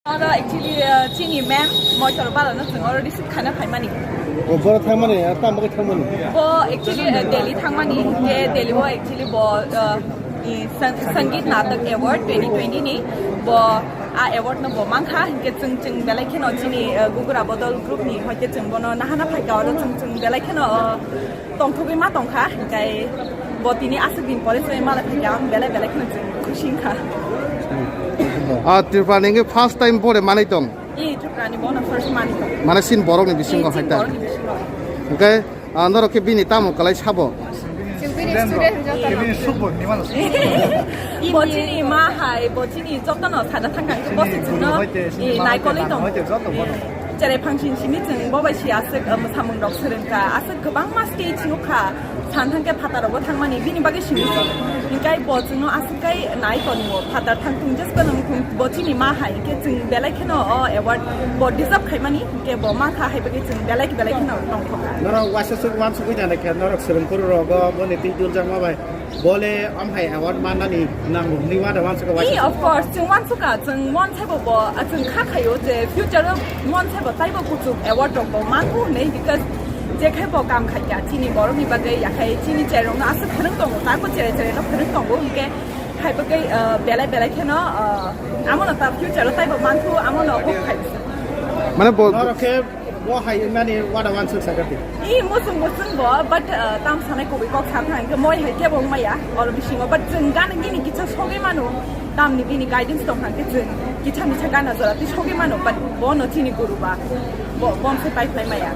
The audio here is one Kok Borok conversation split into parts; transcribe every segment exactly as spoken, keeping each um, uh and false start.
Oro actually, uh, chini ma'am, Moitor Bala no chwng oro receive khaina phaimani. O, boro thangmani, ah, tamo khe thangmani? Bo actually, uh, Delhi thangmani, hinkhe Delhi o actually bo, uh, i Sang-, Sangeet Natak Award twenty twenty ni, bo a award no bo mankha, hinkhe chwng, chwng belai kheno chini, uh, Gugura Bodol group ni hoite chwng bono nahana phaikha, oro chwng, chwng belai kheno, uh, tongthogwi ma tongkha, hinkhe bo tini aswk din pore se mala thangkhe ang belai belai kheno chwng khusi wngkha. Ah, Tripura ni first time bore manai tong? I Tripura ni bono first manai tong. Mane sin borok ni bisingo. I sin hai ta? Borok ni bisingo. Hinkhe, ah, norok khe bini tamo kwlai sabo? Chwng bini student joto. Bini support ni mano. Bo chini ma hai, bo chini jotono sana thangkha, bo se chwngno, i, naikolwi tong. Cherai phangsin simi chwng bo bai si aswk, um, samung rok swrwngkha. Aswk kwbangma stage nukha. San thangkhe phatar rogo thangmani, bini bagwi simi se. Hinkhe bo chwngno aswk kai nai tongo. Phatar thang thung just ko nang thung bo chini ma hai. Hinkhe chwng belai kheno o award bo deserve khaimani. Hinkhe bo ma kha hai bagwi chwng belai belai kheno tongthokha. Norok waisa swk wansugwi nai khe norok swrwngkhuru rogo boni twi duljakma bai. Bole am hai award mannani nango hwnwi ma da wansukha waisa. Ee, of course, chwng wansukha, chwng mon saibo bo, ah, chwng kha khaio je future o mon saibo taibo kuchuk award rok bo manku hwnwi, because je khai bo kam khaikha chini borokni bagwi, yakhai chini cherokno aswk phwrwng tongo, tako chere chere no phwrwng tongo, hinkhe hai bagwi, ah, belai belai kheno, ah, amono ta future o taibo manku, amono hope khai. Mane bo norok khe Bo hai wngnani wada wansuk sakha di. I muchung muchung bo, but, uh, tam sanai kubui kok sa thang, hingke moi hai kebo wngmaya, oro bisingo, but chwng gana gini kisa sogwi mano, tamni bini guidance tong hangke chwng kisa misa gana jora twi sogwi mano, but bo no chini guru ba, bo, bo se pai phlai maya.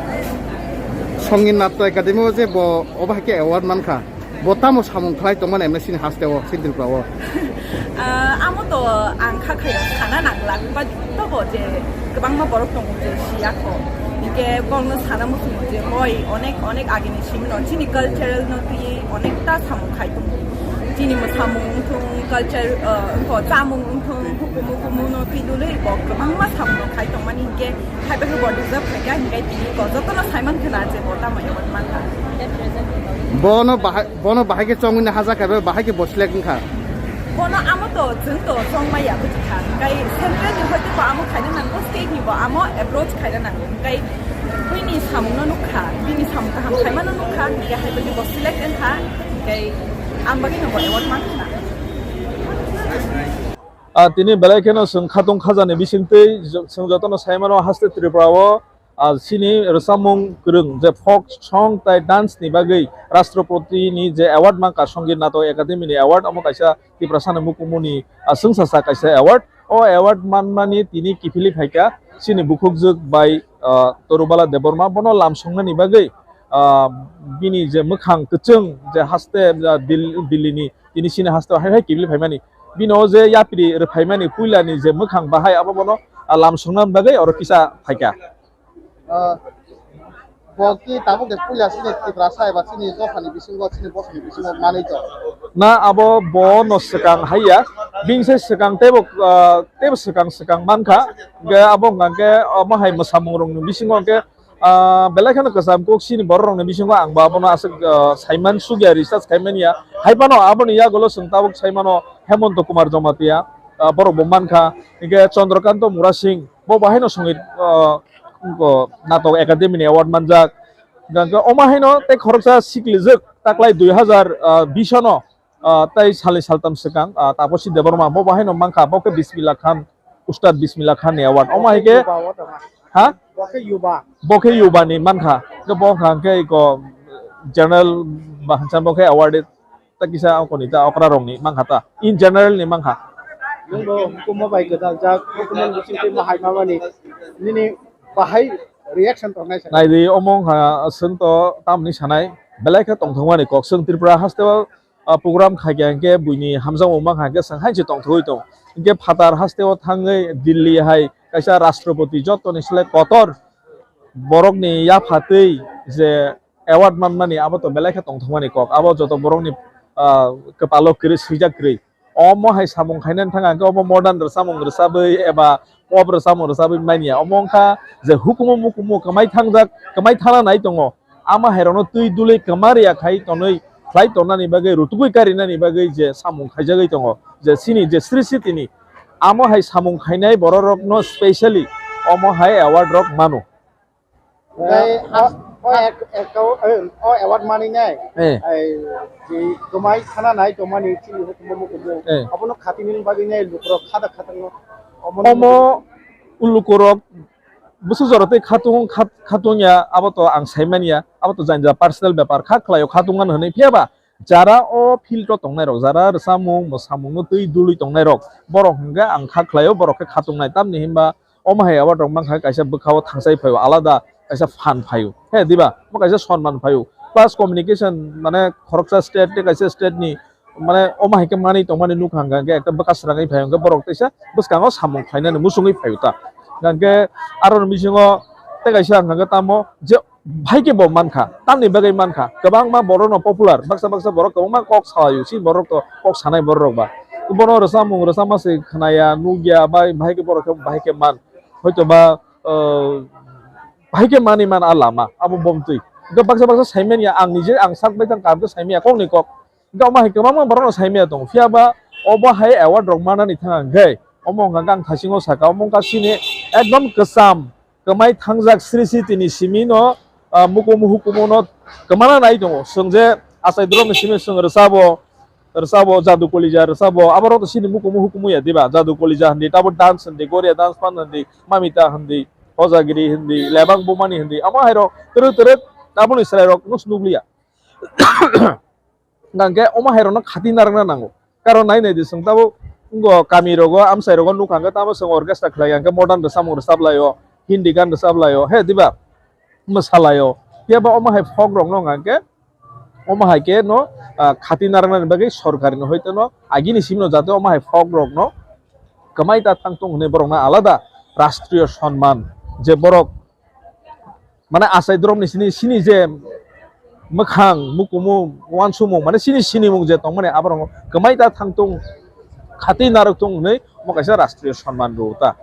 Songni Natto Academy o je bo obo hai khe award mankha. Bo tamo samung khlai tongmani M S C ni haste o, Central Tripura o? Ah, amo to ang kha khayo sana nangla, but tobo je kwbangma borok tongo je siya kho. Hingke borokno sana muchungo je hoi onek onek agini simino chini cultural no twi onek ta samung khai tongo. Chini mwsamung wngthung, culture, ah, wngkho chamung wngthung, hukumu kumu no twi dului bo kwbangma samung khai tongmani hingke Hai bagwi bo deserve khaikha, hinkhe tini bo jotono saiman khwna je bo tamo award mankha. Bono bahai, bono bahai khe chongwini hajakha, bahai khe bo select wngkha. Bono amo to, chwng to chongmaya bwtwi kha, hinkhe central ni hoite bo amo khaina nango, state ni bo amo approach khaina nango, hinkhe buini samungno nukha, bini samung kaham khaimano nukha, hinkhe hai bagwi bo select wngkha, hinkhe ang bagwino bo award mankha. Ah, tini belai kheno chwng khatong khajani bisingtwi jo-, chwng jotono sai mano haste Tripura o, ah, chini rwchapmung kwrwng je folk song tai dance ni bagwi Rashtrapati ni je award mankha Sangeet Natak Academy ni award, omo kaisa Tiprasa ni mukumuni, ah, chwngsacha kaisa award. O award manmani tini kiphilwi phaikha chini bukhukjwk bai, ah, Torubala Debbarma, bono lam songnani bagwi, ah, bini je mwkhang kwchwng je haste, ah, Dil-, Delhi ni tini chini haste o hai hai kiphilwi phaimani. Bini o je yapri rwphaimani puilani je mwkhang bahai abo bono, ah, lam songna bagwi oro kisa phaikha. Ah, bo ki tabuk de puila chini Tiprasa eba chini dophani bisingo chini bosongni bisingo manwi tong. Na abo bo no swkang haiya, bini se swkang teibo, ah, teibo swkang swkang mankha. Hingke abo hingka khe omo hai mwsamung rokni bisingo hingke Ah, belai kheno kwcham kuk chini borok rokni bisingo ang bo abono aswk, ah, saiman sugya research khaimani ya. Hai phano aboni yagulo chwng tabuk sai mano Hemonto Kumar Jamatia, ah, borok bo mankha. Hinkhe Chandrakanta Murasing bo bahaino Sangeet, ah, ko Natok Academy ni award manjak. Hinkhe omo haino tei khoroksa siklijwk taklai dui hazar bish ano, ah, tei salni saltam swkang, ah, Taposi Debbarma, bo bahaino mankha, bo khe Bismillah Khan, Ustad Bismillah Khan ni award. Omo hai khe, Yuba o tongma. Ha? Bo khe Yuba. Bo khe Yuba ni mankha. Khe bo wngkha khe iko general ba hansa bo khe award ta kisa okoni ta okra rok ni mankha ta. In general ni mankha. Nwng bo hukumo bai gwdal jak, hukumo ni bising twi ma hai ma mani. Nini bahai reaction tongnai sa. Nai di omo wngkha, chwng to tamni sanai. Belai khe tongthokmani kok. Chwng Tripura haste o ah, program khaikha hinkhe buini hamjakmung mankha hinkhe chwng hai se tongthogwi tongo. Hinkhe phatar hasteo thangwi Delhi hai kaisa Rashtrapati jotoni slai kotor borokni yaphatwi je award manmani abo to belai khe tongthokmani kok. Abo joto borokni, ah, kwpalo kwrwi swijak kwrwi. Omo hai samung khainani thangkha hinkhe omo modern rwchapmung rwchabwi eba pop rwchapmung rwchabwi manya. Omo wngkha je hukumu mukumu kwmai thangjak, kwmai thana nai tongo. Ama hairokno twi dului kwma riya khai tonwi khlai tonnani bagwi, rutugwi karinani bagwi je samung khaijagwi tongo, je chini je sri sitini Amo hai samung khainai bororokno specially omo hai award rok mano. Tei o, o ek-, ek-, o, o award manwi nai. Eh. Ai, je kwmai khana nai tongmani chini hukumu mukumu. Eh. Abono khatini bagwi nai lukurok khada khatangno. Omo lukurok bwswk jora tei khatung, khat-, khatung ya, abo to ang sai manya, abo to jani jora personal bepar, kha khlaio khatung mano hwnwi. Phiya ba jara o field o tongnai rok, jara rwchapmung, mwsamungno twi dului tongnai rok, borok hwnkhe ang kha khlaio, borok khe khatungnai. Tamni hinba omo hai award rok mankha kaisa bwkhao thangsai phaio, alada kaisa phan phaio, he, diba? Omo kaisa sonman phaio. Plus communication, mane, khoroksa state tei kaisa state ni, mane, omo hai khe manwi tongmani nukha hwnkha hwnkhe ekta bwkha srangwi phaio, hwnkhe borok teisa bwskango samung khlainani muchungwi phaio ta. Hwnkhe aroni bisingo tei kaisa hwnkha hwnkhe tamo je bahai khe bo mankha, tamni bagwi mankha, kwbangma borokno popular, baksa baksa borok kwbangma kok salaio, si borok to kok sanai borok ba. Bono rwchapmung rwchapma se khwnaya, nukya, bai bahai khe borok khe bahai khe man. Hoito ba, uh, bahai khe manwi man a lama, abo bomtwi. Hwnkhe baksa baksa saimanya, ang nije ang sak bai tang kaham khe saimanya kokni kok. Hwnkhe omo hai kwbangma borokno saimanya tongo. Phiya ba obo hai award rok manani thang hwnkhe, omo hwnkha khe ang thasingo saka, omo wngkha chini ekdom kwcham, kwmai thangjak Sri Sri tini simi no, ah, mukumu hukumu no kwmana nai tongo. Chwng je achai drom ni simi chwng rwchabo, rwchabo, Jadu Kolija rwchabo, aborok to chini mukumu hukumu ya diba? Jadu Kolija hindi, tabo dance hindi, Goria dance pan hindi, Mamita hindi, Hojagiri hindi, Lebang Bumani hindi, amo hai rok twrwk twrwk aboni chwrai rok no nukliya. Hwnkhe omo hai rokno khati narwkna nango. Karon nai nai di, chwng tabuk wngkha kami rogo, amchai rogo nukha hwnkhe tamo chwng orchestra khlai ya hwnkhe modern rwchapmung rwchap laio, Hindi gan rwchap laio, he diba? Mwsa laio. Phiya ba omo hai folk rokno hwnkha hwnkhe omo hai khe no, ah, khati narwknani bagwi sorkari no hoite no agini simi no jate omo hai folk rokno kwmai ta thang tong hwnwi borokno alada rastriyo sonman je borok mane achai drom ni sini, sini je mwkhang, mukumu, uansukmung, mane sini sinimung je tongmani aborok kwmai ta thang tong, khati narwk tong hwnwi omo kaisa rastriyo sonman rwo ta.